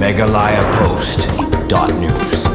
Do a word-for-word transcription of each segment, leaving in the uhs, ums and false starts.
Meghalaya Post dot news.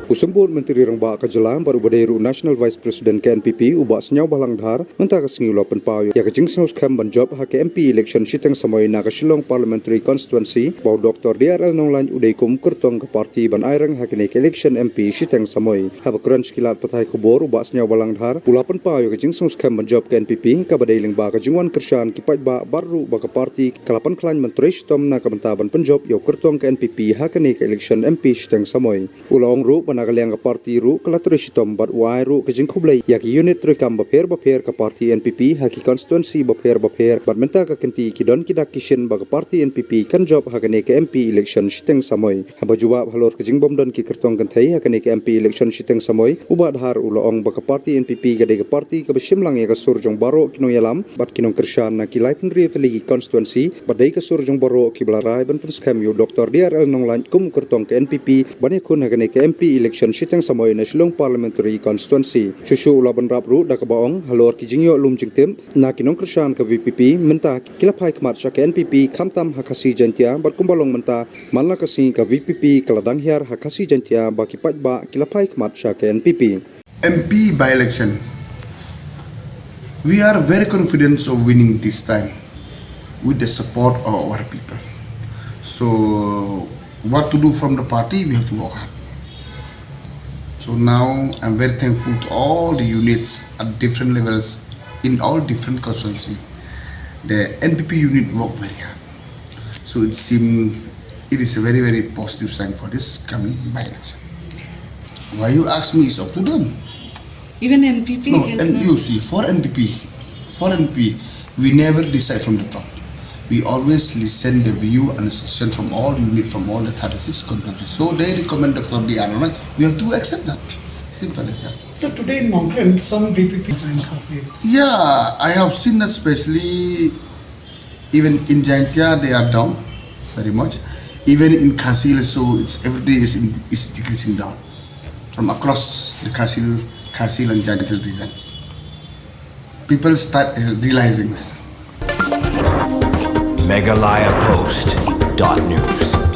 U Symbud Myntri Rangbah ka Jylla bad uba dei ruh National Vice President ka N P P, u Bah Sniawbhalang Dhar, mynta ka sngi u la pynpaw ïa ka jingsngewskhem ban jop ha ka M P election shiteng samoi na ka Shillong Parliamentary Constituency, ba u Doctor D R L Nonglait u dei kum u kyrtong ka party ban aireng ha kane ka election M P shiteng samoi. Haba kren sha ki lad pathai khubor, u Bah Sniawbhalang Dhar u la pynpaw ïa ka jingsngewskhem ban jop ka N P P, kaba dei lyngba ka jingwan kyrshan ki paidbah bad ruh ba ka party ka la pynkhlaiñ ban trei shitom na ka bynta ban pynjop ïa u kyrtong ka N P P ha kane ka election M P shiteng samoi. U la ong ruh ba na ka liang ka party ruh ka la trei shitom bad u ai ruh ka jingkhublei ïa ki unit treikam bapher bapher ka party N P P ha ki constituency bapher bapher, bad mynta ka kynti ki don ki dak ki shin ba ka party N P P kan jop ha kane ka M P election shiteng samoi. Haba jubab halor ka jingbym don ki kyrtong kynthei ha kane ka M P election shiteng samoi, u Bah Dhar u la ong ba ka party N P P ka dei ka party kaba shim lang ïa ka sur jong baroh ki nongïalam bad ki nongkyrshan na ki laiphew hynriew tylli ki constituency, bad dei ka sur jong baroh kiba la rai ban pynskhem ïa u Doctor D R L Nonglait kum u kyrtong ka N P P ban ïakhun ha kane ka M P election shiteng samoi na Shillong Parliamentary Constituency. Shuh shuh u la bynrap ruh da kaba ong halor ki jingïoh lum jingtip na ki nongkyrshan ka V P P, mynta ki la phai khmat sha ka N P P khamtam ha Khasi Jaintia, bad kumba long mynta man la ka sngi ka V P P ka la dang hiar ha Khasi Jaintia ba ki paidbah ki la phai khmat sha ka N P P. M P by-election, we are very confident of winning this time with the support of our people. So what to do from the party, we have to work hard. So now I'm very thankful to all the units at different levels in all different constituency. The N P P unit work very hard. So it seems it is a very, very positive sign for this coming by-election. Why you ask me is up to them. Even N P P No, has and not. You see, for N P P, for N P P, we never decide from the top. We always listen the view and suggestion from all unit, from all the thirty-six constituencies. So they recommend Doctor D R Nonglait, we have to accept that. Simple as that. So today in Nongkrem, some V P P in Khasi. Yeah, I have seen that especially even in Jaintia they are down very much. Even in Khasi also, it's every day is, in, is decreasing down from across the Khasi, Khasi and Jaintia regions. People start realizing this. Meghalaya Post dot news.